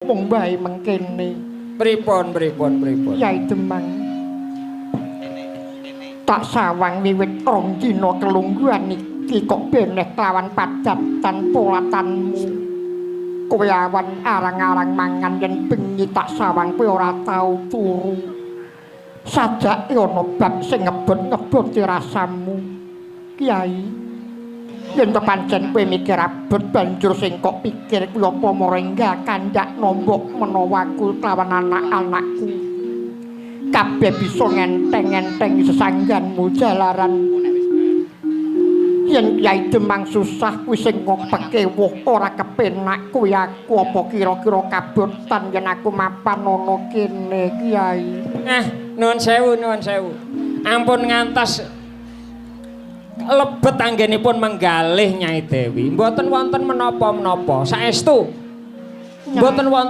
Mung wae mengkene. Pripun, pripun, pripun? Yai Demang. Tak sawang wiwit rong dina kelungguhan iki kok beneh kelawan padatan polatanmu. Kowe awan arang-arang mangan, yen bengi tak sawang kowe ora tau turu. Sajake ana bab sing ngebot-ngeboti rasamu. Kiai, yen to pancen kowe mikir abot, banjur sing kok pikir kuwi apa? Marengga kandhak nombok menawa aku kelawan anak-anakku kabeh bisa ngenteng-ngenteng sesangganmu, jalaran yen Kyai Demang susah kuwi sing pekewuh ora kepenak kuwi aku. Apa kira-kira kabotan yen aku mapan ana kene, Kyai? Ah, nuwun sewu, nuwun sewu. Ampun ngantos lebet anggenipun menggalih, Nyai Dewi. Mboten wonten menapa-menapa. Saestu. Mboten wonten.